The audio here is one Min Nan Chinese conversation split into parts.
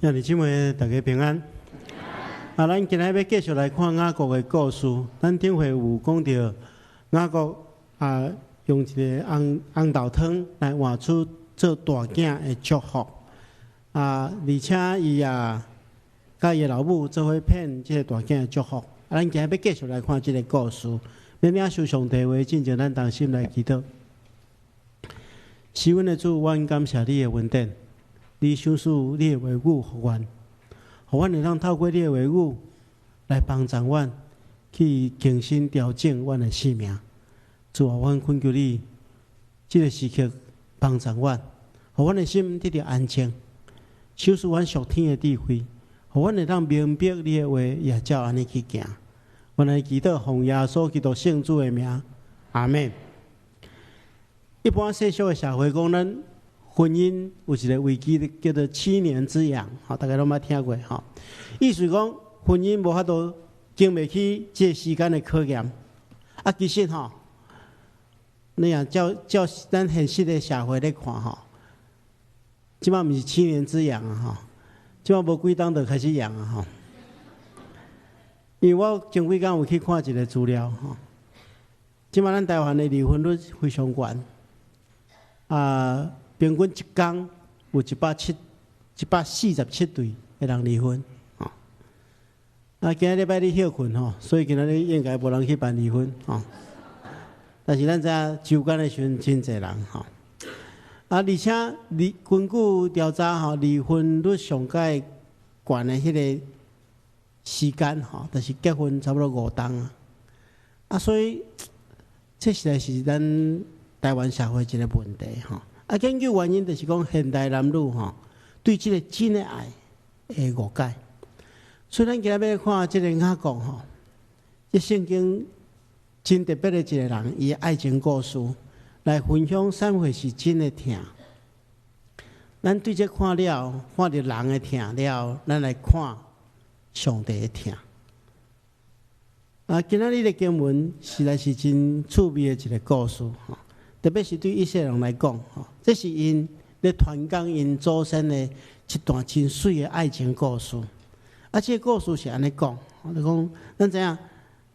兄弟姊妹，大家平安。啊，咱今仔欲繼續來看雅各的故事。咱頂回有講著雅各啊，用一个紅紅豆湯來換取做大囝的祝福。啊，而且伊也佮伊老母做伙騙這个大囝的祝福。啊，咱今仔欲繼續來看這个故事。欲領受上帝話，進前咱同心來祈禱。是阮的主，阮感謝你的恩典，你賞賜你的話語予阮，予阮會當透過你的話語來幫助阮去更新調整阮的生命。主啊，阮懇求你，這个時刻幫助阮，予阮的心得著安靜，賞賜阮屬天的智慧，予阮會當明白你的話，也照按呢去行。阮來祈禱，奉耶穌基督聖主的名，阿們。一般世俗的社會講，咱婚姻有一个危機，叫做七年之癢，吼，大家攏捌聽過吼。意思講，婚姻無法度經袂起這个時間的考驗。啊，其實吼，你若照照咱現實的社會來看吼，這擺毋是七年之癢啊，吼，這擺無幾冬就開始癢啊，吼。因為我前幾工有去看一个資料，吼，這擺咱台灣的離婚率非常懸。啊，平均一工有147對的人離婚，吼。啊，今仔禮拜日歇睏吼，所以今仔日應該無人去辦離婚，吼。但是咱知影週間的時陣真濟人，吼。啊，而且離根據調查吼，離婚率上蓋懸的彼个時間吼，就是結婚差不多5冬啊。啊，所以這實在是咱台灣社會一个問題吼。啊，研究原因就是講現代男女吼對這个真的愛的誤解。所以咱今仔欲看這个雅各吼，這聖經真特別的一个人，伊的愛情故事來分享啥物是真的疼。咱對這看了，看著人的疼了，咱來看上帝的疼。啊，今仔日的經文實在是真趣味的一个故事吼。特別是對以色列人來講，吼，這是𪜶咧傳講𪜶祖先的一段真媠的愛情故事。啊，這个故事是按呢講，就講咱知影，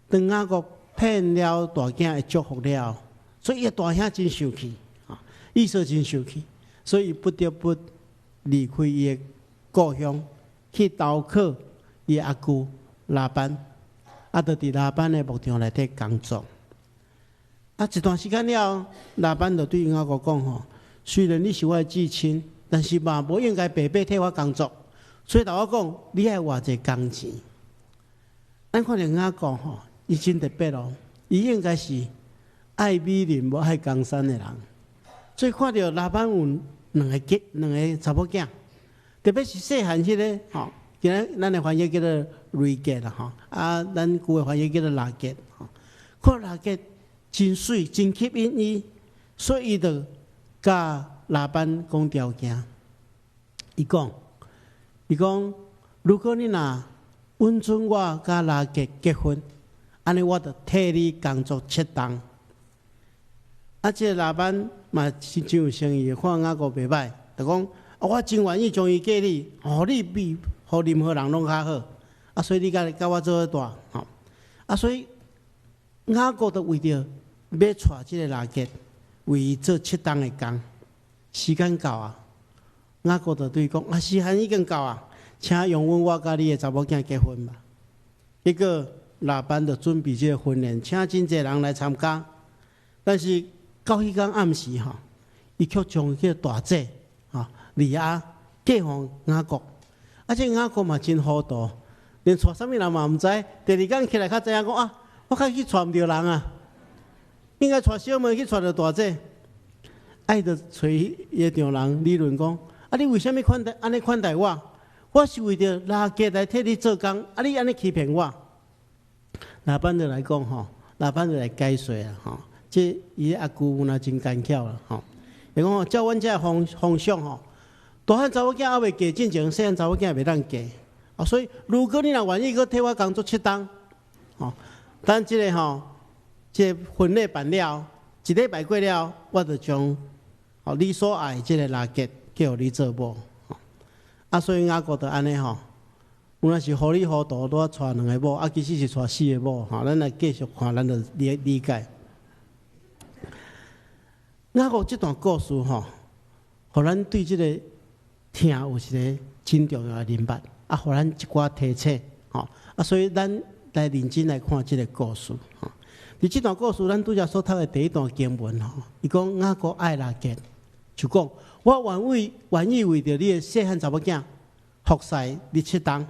當雅各騙了大囝的祝福了，所以伊大兄真生氣，啊，以掃真生氣，所以不得不離開伊的故鄉，去投靠伊阿舅拉班，啊，就佇拉班的牧場內底工作。啊，一段時間了，拉班就對雅各講吼：雖然你是我的至親，但是嘛無應該白白替我工作。所以頭我講，你愛偌濟工錢。咱看著雅各吼，伊真特別哦，伊應該是愛美人無愛江山的人。所以看著拉班有兩个囝，兩个查某囝，特別是細漢彼个吼，今仔咱的翻譯叫做瑞結啦吼，啊，咱舊的翻譯叫做拉結吼。看拉結真媠，真吸引伊，所以伊就佮拉班講條件。伊講，伊講，如果你若允准我佮拉結結婚，按呢我就替你工作7冬。啊，這个拉班嘛是真有誠意，看雅各袂䆀，就講，我真願意將伊嫁你，予你比予任何人攏較好。啊，所以你佮佮我做伙住，吼。啊，所以雅各就為著欲娶這个拉結，為伊做七冬的工，時間到啊，雅各就對伊講：啊，時間已經到啊，請容許我佮你的查某囝結婚吧。結果拉班就準備這个婚宴，請真濟人來參加。但是到彼工暗時吼，伊卻將彼个大姐吼利亞嫁予雅各。啊，這雅各嘛真糊塗，連娶啥物人嘛毋知。第二工起來才知影講啊，我較去娶毋著人啊，應該娶小妹去娶著大姐。伊就揣伊的丈人理論講：啊，你為啥物款待按呢款待我？我是為著拉結來替你做工，啊，你按呢欺騙我。拉班就來講吼，拉班就來解說啊吼，這伊阿舅若真奸巧啦吼。伊講吼，照阮這風風俗吼，大漢查某囝猶未嫁進前，細漢查某囝袂當嫁。啊，所以如果你若願意閣替我工作七冬，吼，等這个吼，這個婚禮辦了，一禮拜過了，我就將哦你所愛的這个拉結嫁予你做某。啊，所以雅各就按呢吼，有若是糊裡糊塗拄仔娶兩个某，啊，其實是娶四個某吼。咱來繼續看，咱就理解。雅各這段故事吼，予咱對這个疼有一个真重要的認捌，啊，予咱一寡提醒吼。啊，所以咱來認真來看這个故事吼。佇這段故事，咱拄才所讀的第一段經文吼，伊講雅各愛拉結，就講我願意為著你的細漢查某囝服侍你七冬。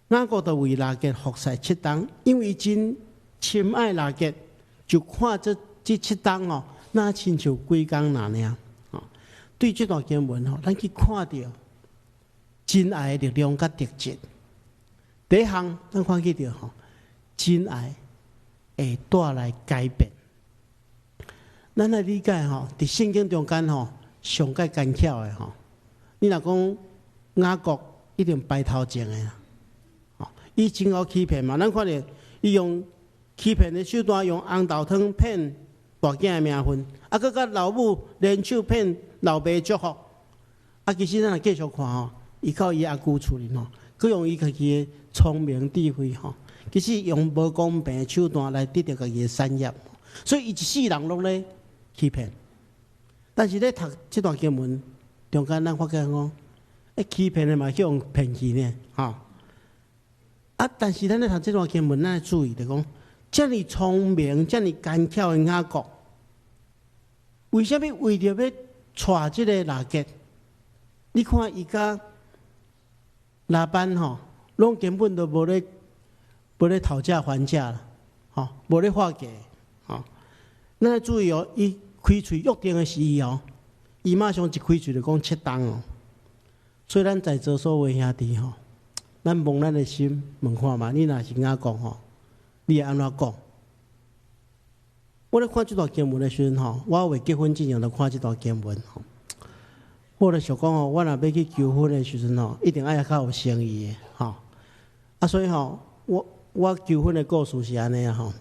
雅各就為拉結服侍七冬，因為伊真深愛拉結，就看這七冬哦，若親像幾工爾爾。吼，對這段經文吼，咱去看著真愛的力量佮特質。第一項，咱看見著吼，真愛會帶來改變。咱來理解吼，佇聖經中間吼，上蓋奸巧的吼，你若講雅各一定排頭前的啦，吼，伊真會欺騙嘛。咱看著伊用欺騙的手段，用紅豆湯騙大囝的名分，啊，閣佮老母聯手騙老爸祝福。啊，其實咱若繼續看吼，伊到伊阿舅厝裡吼，閣用伊家己的聰明智慧吼，其實用無公平的手段來得著家己的產業，所以伊一世人攏咧欺騙。但是咧讀這段經文中間，咱發覺講，欸，欺騙的嘛去予騙去呢，吼。啊，但是咱咧讀這段經文，咱愛注意著講，遮爾聰明、遮爾奸巧的雅各，為啥物為著欲娶這个拉結？你看伊佮拉班吼，攏根本都無咧討價還價啦，吼，無咧話價，吼。咱愛注意哦，伊開喙約定的是伊哦，伊馬上一開喙就講七冬哦。所以咱在座所有兄弟吼，咱摸咱的心問看覓，你若是雅各吼，你會按怎講？我咧看這段經文的時陣吼，我未結婚之前就看這段經文吼。我咧想講吼，我若欲去求婚的時陣吼，一定愛較有誠意的吼。啊，所以吼，我求婚的故事是按呢吼。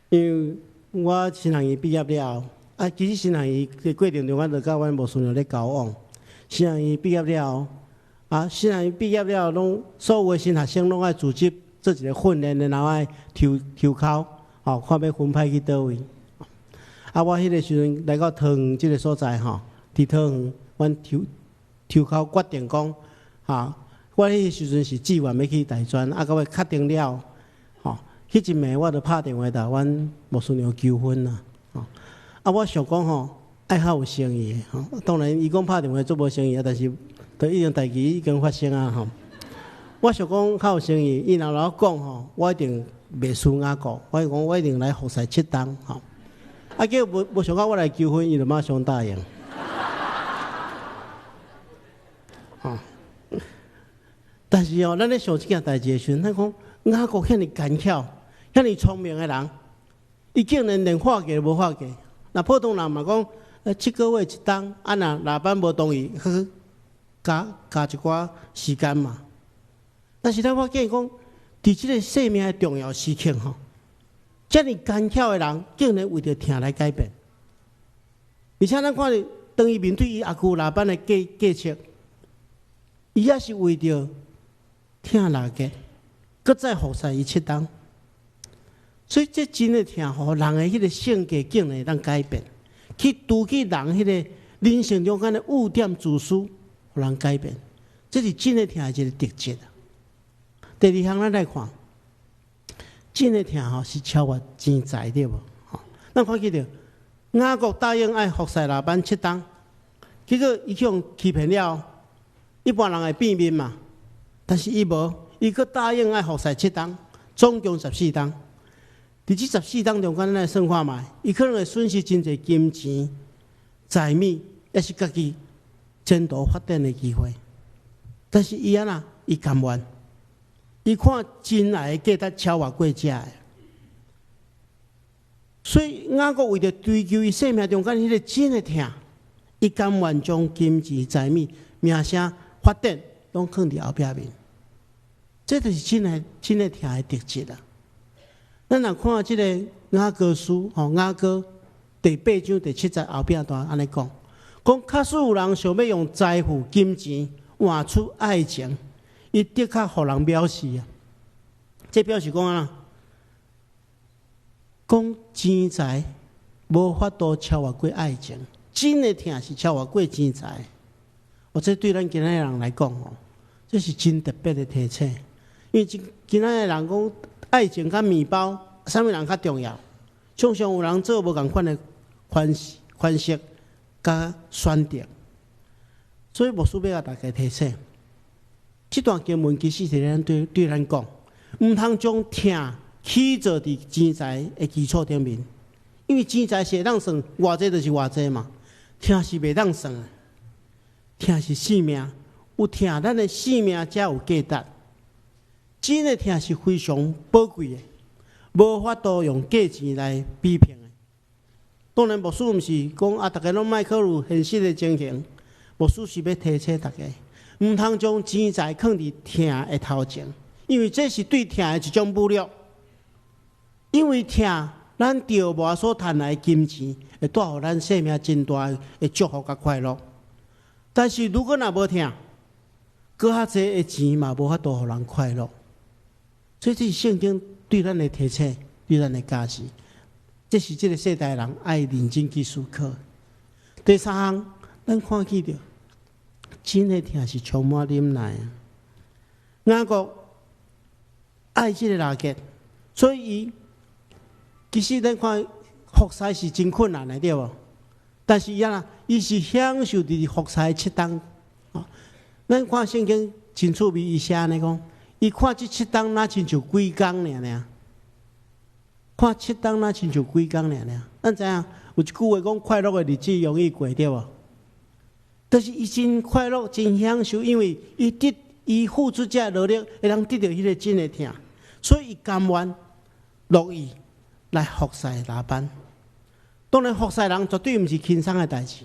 因為我神學院畢業了後，啊，其實神學院的過程中間就佮阮牧師娘咧交往。神學院畢業了後，啊，神學院畢業了後，攏所有的新學生攏愛組織做一个訓練，然後愛抽抽鬮，吼，看欲分派去佗位。啊，我彼个時陣來到桃園這个所在吼，佇桃園，阮抽抽鬮決定講，哈，我彼个時陣是志願欲去大專，啊，到尾確定了，吼，彼一暝我就拍電話共阮牧師娘求婚啦，吼，啊，我想講吼，愛較有誠意的，吼，當然伊講拍電話足無誠意啊，但是都已經代誌已經發生啊，吼。我想講較有誠意，伊若來講吼，我一定袂輸雅各，我講我一定來服侍七冬，吼。啊，結果無想到我來求婚，伊就馬上答應。吼，但是哦，咱咧想這件代誌的時陣，咱講雅各遐爾奸巧、遐爾聰明的人，伊竟然連話價都無話價。若普通人嘛講，7個月一冬，啊若拉班無同意，去加一寡時間嘛。但是咱發現講，佇這个生命的重要時刻吼，遮爾奸巧的人，竟然為著疼來改變。而且咱看著，當伊面對伊阿舅拉班的計策，伊也是為著疼拉結，閣再服侍伊七冬。所以這真的疼吼，人的彼个性格竟然會當改變，去除去人彼个人性中間的污點自私，予人改變。這是真的疼的一个特質。第二項，咱來看，真的疼吼是超越錢財對無？吼，咱看見著雅各答應愛服侍拉班七冬，結果伊去予欺騙了，一般人會變面嘛，但是伊無，伊閣答應愛服侍七冬，總共十四冬。佇這十四冬中間，咱來算看覓，伊可能會損失真濟金錢、財物，抑是家己前途發展的機會。但是伊按怎？伊甘願。伊看真愛的價值超越過這个，所以雅各為著追求伊生命中間彼个真的疼，伊甘願將金錢、財物、名聲、發展，攏囥佇後壁面。這就是真的、真的疼的特質啊！咱若看這个雅歌書，吼，雅歌第八章第七節後壁段按呢講，講假使有人想欲用財富、金錢換出愛情，伊的確予人藐視啊！這表示講按怎？講錢財無法度超越過愛情，真的疼是超越過錢財。哦，這對咱今仔的人來講吼，這是真特別的提醒。因為今今仔的人講愛情佮麵包，啥物人較重要？常常有人做無仝款的款式、款式佮選擇。所以牧師欲共大家提醒，這段經文其實是咱對對咱講，毋通將疼起做佇錢財的基礎頂面，因為錢財是會當算偌濟就是偌濟嘛，疼是袂當算的，疼是生命，有疼咱的生命才有價值。真的疼是非常寶貴的，無法度用價錢來比拼的。當然，牧師毋是講啊，逐家攏莫考慮現實的情形。牧師是欲提醒大家，毋通將錢財囥佇疼的頭前，因為這是對疼的一種侮辱。因為疼，咱著無所趁來的金錢，會帶予咱生命真大的祝福佮快樂。但是如果若無疼，閣較濟的錢嘛無法度予人快樂。所以這是聖經對咱的提醒，對咱的教示。這是這个世代人愛認真去思考。第三項，咱看見著真的疼是充滿忍耐啊。雅各愛這个拉結，所以伊其實咱看服侍是真困難的，對無？但是伊啊，伊是享受佇服侍7冬。咱看聖經真趣味，伊寫按呢講，伊看這七冬若親像幾工爾爾，看七冬若親像幾工爾爾。咱知影有一句話講，快樂的日子容易過，對無？但是伊真快樂，真享受，因為伊得伊付出這努力，會當得著彼个真的疼，所以伊甘願樂意來服侍拉班。當然，服侍人絕對毋是輕鬆的代誌，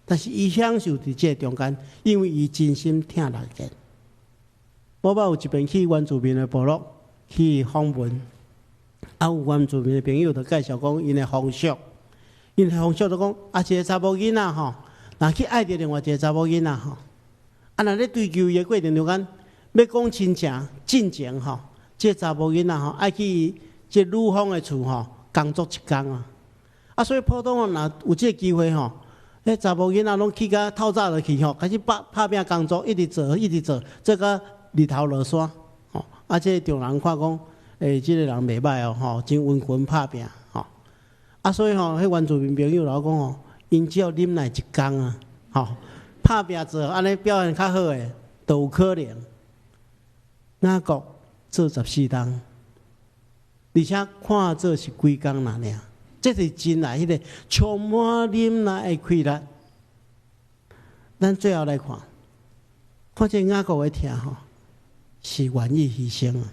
但是伊享受佇這个中間，因為伊真心疼拉結。我捌有一遍去原住民的部落去訪問，啊，有原住民的朋友就介紹講𪜶的風俗，𪜶的風俗就講啊，一个查某囡仔吼，若去愛著另外一个查某囡仔吼，啊，若咧追求伊的過程中間，欲講親情、進前吼，這个查某囡仔吼愛去這女方的厝吼工作一工啊，啊，所以普通若有這个機會吼，彼查某囡仔攏起較透早就去吼，開始拍拍拚工作，一直做，一直做，做到日頭落山，吼，啊，這个丈人看講，欸，這个人袂䆀哦，吼，真溫勤拍拚，吼，啊，所以吼，彼原住民朋友老講吼，𪜶只要忍耐一工啊，吼，拍拚做按呢表現較好的，都有可能。雅各做14冬，而且看做是幾工爾爾，這是真愛，彼个充滿忍耐的氣力。咱最後來看，看這雅各的疼吼，是願意犧牲啊。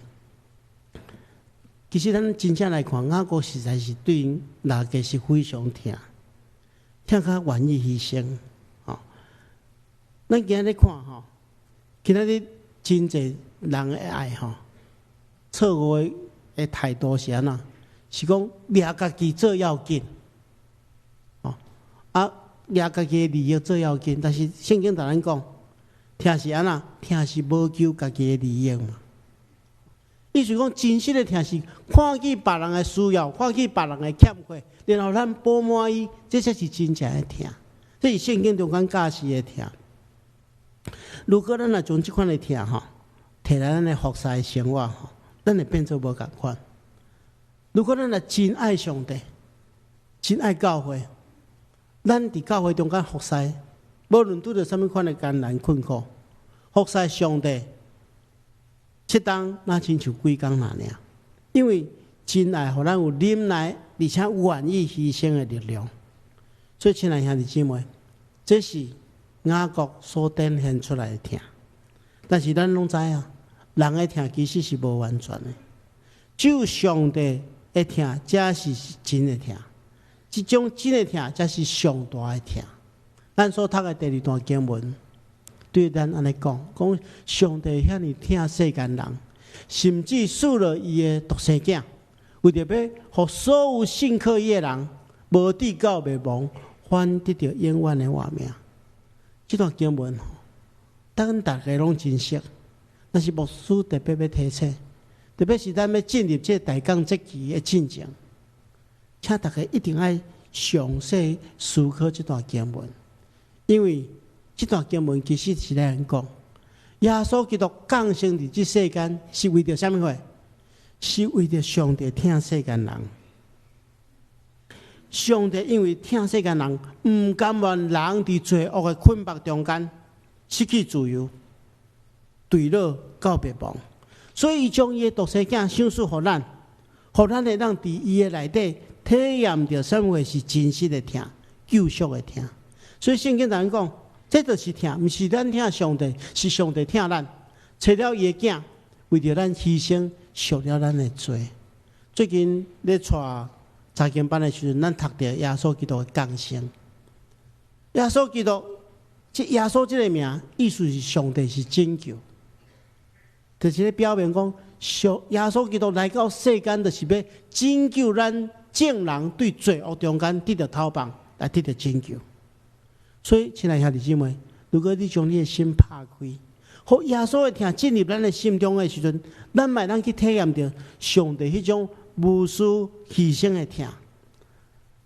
其實咱真正來看，雅各實在是對拉結是非常疼，疼較願意犧牲。吼，咱今日看吼，今仔日真濟人的愛吼，錯誤的態度是按怎？是講掠家己做要緊，吼啊，掠家己的利益做要緊。但是聖經共咱講，疼是按怎？疼是無求家己的利益嘛。意思講，真實的疼是看見別人的需要，看見別人的欠缺，然後咱補滿伊，這才是真正的疼。這是聖經中間教示的疼。如果咱若將這款的疼吼，提來咱的服侍生活吼，咱會變做無仝款。如果咱若真愛上帝，真愛教會，咱佇教會中間服侍，無論拄著啥物款的艱難困苦，服侍上帝，7冬若親像幾工爾爾，因為真愛予咱有忍耐，而且願意犧牲的力量。所以，親愛兄弟姊妹，這是雅各所展現出來的疼。但是咱攏知影，人的疼其實是無完全的，只有上帝的疼才是真的疼。這種真的疼才是上大的疼。咱所讀的第二段經文，對咱按呢講，講上帝遐爾疼世間人，甚至賜了伊的獨生囝，為著欲予所有信靠伊的人，無至到滅亡，反得著永遠的活命。這段經文吼，咱逐家攏真熟，但是牧師特別欲提醒，特別是咱欲進入這個大港節期的進前，請大家一定愛詳細思考這段經文，因為這段經文其實是咧講，耶穌基督降生佇這世間是為著啥物貨？是為著上帝疼世間人。上帝因為疼世間人，毋甘願人佇罪惡的捆縛中間失去自由，墜落到滅亡，所以伊將伊的獨生囝賞賜予咱，予咱會當佇伊的內底體驗著啥物是真實的疼、救贖的疼。所以聖經當講，這就是疼，毋是咱疼上帝，是上帝疼咱，差了伊的囝為著咱犧牲，贖了咱的罪。最近咧帶查經班的時陣，咱讀著耶穌基督的降生。耶穌基督，這耶穌這个名，意思是上帝是拯救，就是咧表明講，上耶穌基督來到世間，就是欲拯救咱眾人對罪惡中間得著解放，來得著拯救。所以，親愛兄弟姊妹，如果你將你的心拍開，予耶穌的疼進入咱的心中的時陣，咱嘛會當去體驗著上帝彼種無私犧牲的疼。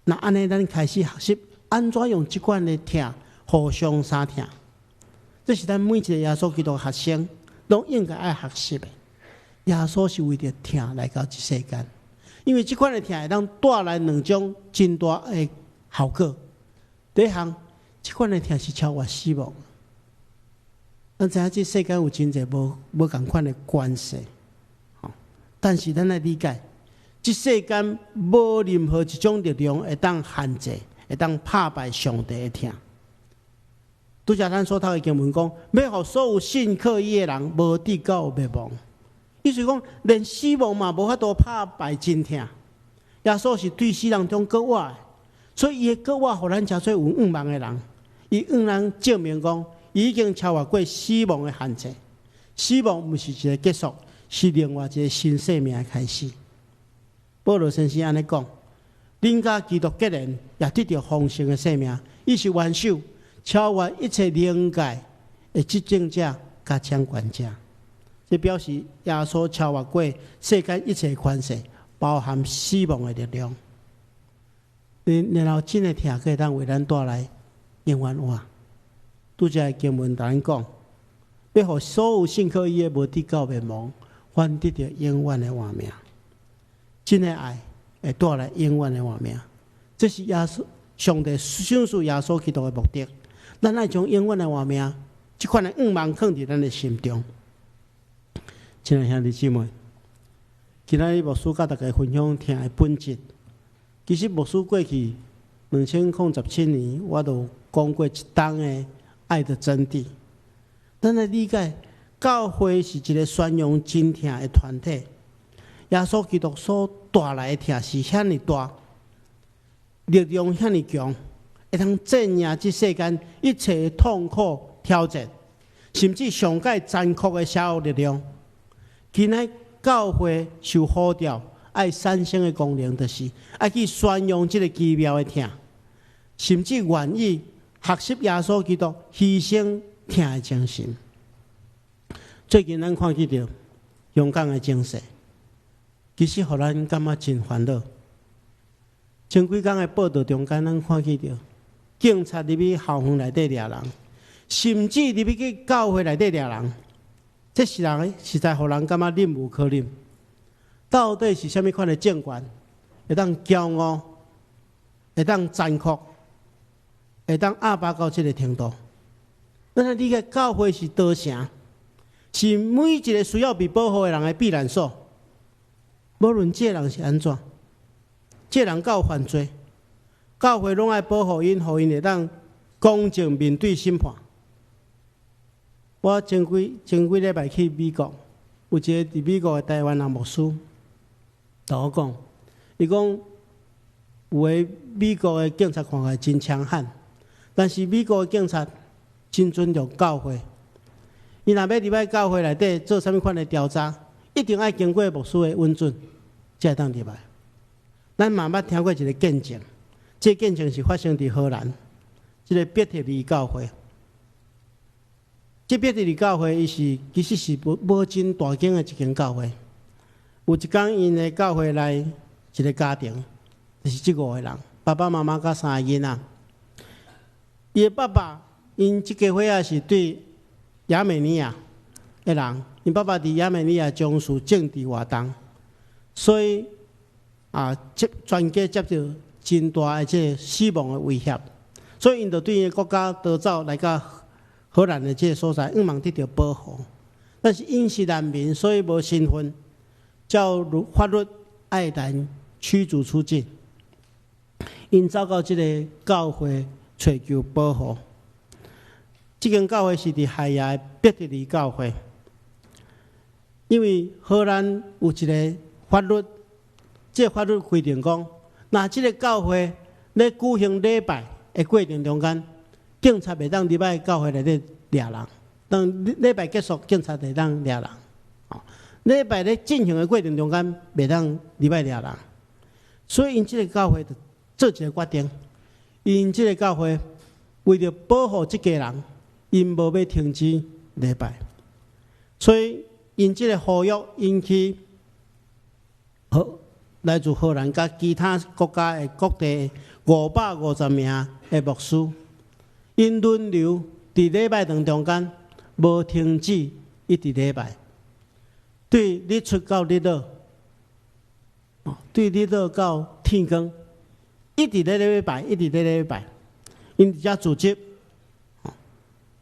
若按呢，咱開始學習按怎用這款的疼互相相疼。這是咱每一个耶穌基督學生攏應該愛學習的。耶穌是為著疼來到這世間，因為這款的疼會當帶來兩種真大的效果。第一項，這款的疼是超越死亡。咱知影這世間有真濟無仝款的關係，但是咱愛理解，這世間無任何一種力量會當限制，會當拍敗上帝的疼。拄才咱所讀的經文講，欲予所有信靠伊的人無致到滅亡。意思講，連死亡嘛無法度拍敗真疼。耶穌是對死人中閣活的，所以伊的閣活，予咱成做有盼望的人。伊向咱證明講，伊已經超越過死亡的限制。死亡毋是一个結束，是另外一个新生命的開始。保羅先生按呢講：恁佮基督結連，也得著豐盛的生命。伊是元首，超越一切靈界的執政者佮掌權者。這表示耶穌超越過世間一切權勢，包含死亡的力量。然後真的疼會當為咱帶來永遠活。拄才的經文共咱講，欲予所有信靠伊的無致到滅亡，反得著永遠的活命。真的愛會帶來永遠的活命，這是耶穌上帝賞賜耶穌基督的目的。咱愛將永遠的活命，這款的願望囥佇咱的心中。親愛兄弟姊妹，今仔日牧師佮大家分享疼的本質。其實牧師過去2017年，我都講過一冬的愛的真諦。咱來理解，教會是一个宣揚真疼的團體。耶穌基督所帶來的疼是遐爾大，力量遐爾強，會當戰贏這世間一切痛苦挑戰，甚至上蓋殘酷的邪惡力量。今仔教會受呼召，愛產生的功能，就是愛去宣揚這个奇妙的疼，甚至願意學習耶穌基督犧牲疼的精神。最近咱看見著香港的情勢，其實予咱感覺真煩惱。前幾工的報道中間，咱看見著警察入去校園內底掠人，甚至入去教會內底掠人，這是人實在予人感覺忍無可忍。到底是啥物款的政權，會當驕傲，會當殘酷，會當壓迫到這个程度？咱來理解教會是道城，是每一个需要被保護的人的避難所。無論這个人是按怎，這个人敢有犯罪，教會攏愛保護𪜶，予𪜶會當公正面對審判。我前幾禮拜去美國，有一个佇美國的台灣人牧師，佇我講，伊講有的美國的警察看起來真強悍，但是美國的警察真尊重教會。伊若欲入來教會內底做啥物款的調查，一定愛經過牧師的允准，才會當入來。咱嘛捌聽過一个見證，這個見證是發生佇荷蘭，這个伯特利教會。這伯特利教會，伊是其實是無真大間的一間教會。有一工，𪜶的教會內一个家庭，就是這五个人，爸爸媽媽佮三个囡仔。伊的爸爸，𪜶這家伙仔是對亞美尼亞的人，𪜶爸爸佇亞美尼亞從事政治活動，所以啊，接全家接著真大的這个死亡的威脅，所以𪜶就對𪜶的國家逃走來到荷蘭的這个所在，向望得著保護。但是𪜶是難民，所以無身份，照法律愛蘭驅逐出境。𪜶走到這个教會揣求保護。這間教會是佇海牙的伯特利教會，因為荷蘭有一个法律，這个法律規定講，若這个教會咧舉行禮拜的過程中間，警察袂當入來教會內底掠人。當禮拜結束，警察會當掠人。禮拜咧進行的過程中間，袂當入來掠人。所以，𪜶這个教會就做一个決定，𪜶這个教會為著保護這家人，𪜶無欲停止禮拜。所以，𪜶這个呼籲引起來自荷蘭佮其他國家的各地550名的牧師，𪜶輪流佇禮拜堂中間無停止一直禮拜，對日出到日落，對日落到天光，一直咧禮拜，一直咧禮拜，𪜶佇遮組織，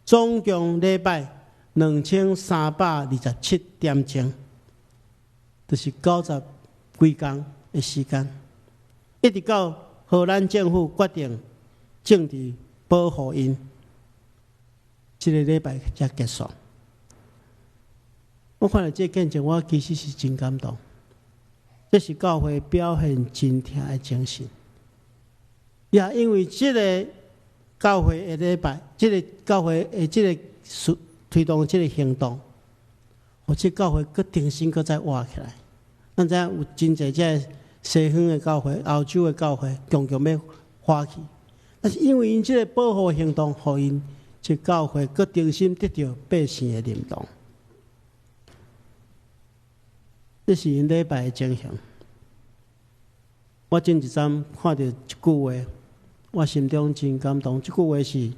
總共禮拜2327點鐘，就是90幾工的時間，一直到荷蘭政府決定政治保護𪜶，這个禮拜才結束。我看著這個見證，我其實是真感動。這是教會表現真疼的精神。也因為這个教會的禮拜，這个教會的這个推動這个行動，予這教會閣重新閣再活起來。咱知影有真濟這个西方的教會、歐洲的教會，強強欲發起，但是因為𪜶這个保護行動，予𪜶這教會閣重新得著百姓的認同。這是𪜶禮拜的情形。我前一陣看著一句話，我心中真感動。這句話是，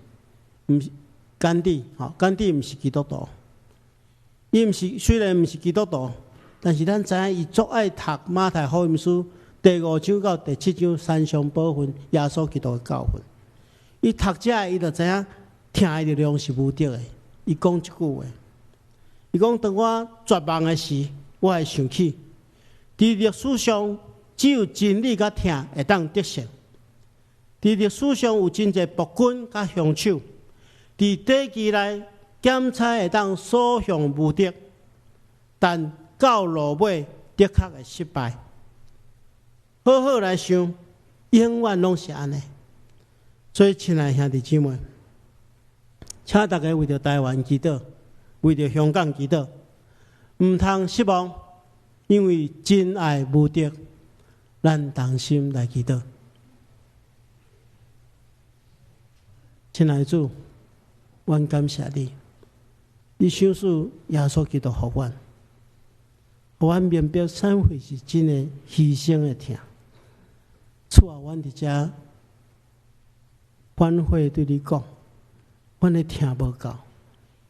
毋是甘地？吼，甘地毋是基督徒，伊毋是雖然毋是基督徒，但是咱知影伊足愛讀馬太福音書第五章到第七章山上寶訓耶穌基督的教訓。伊讀這个，伊就知影疼的力量是無敵的。伊講這句話，伊講當我絕望的時，我會想起，佇歷史上只有真理佮疼會當得勝。佇歷史上有真濟暴君佮兇手，佇短期內檢查會當所向無敵，但到落尾的確會失敗。好好來想，永遠攏是按呢。所以，親愛兄弟姊妹，請大家為著台灣祈禱，為著香港祈禱，毋通失望，因為真愛無敵。咱同心來祈禱。親愛的主，阮感謝你，你賞賜耶穌基督予阮，予阮明白啥物是真的犧牲的疼。主啊，阮佇遮反悔對你講，阮的疼無夠，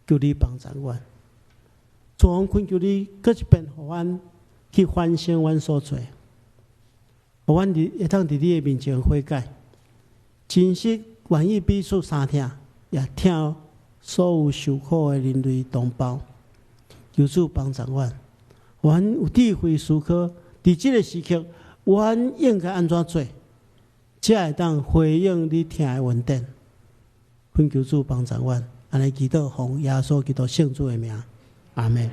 求你幫助阮。主，阮懇求你，閣一遍予阮去反省阮所做，予阮佇會當佇你的面前悔改，真實願意彼此相疼，也疼所有受苦的人類同胞。求主幫助阮，阮有智慧思考，佇這个時刻，阮應該按怎做，才會當回應你疼的恩典。懇求主幫助阮，按呢祈禱，奉耶穌基督聖主的名，阿們。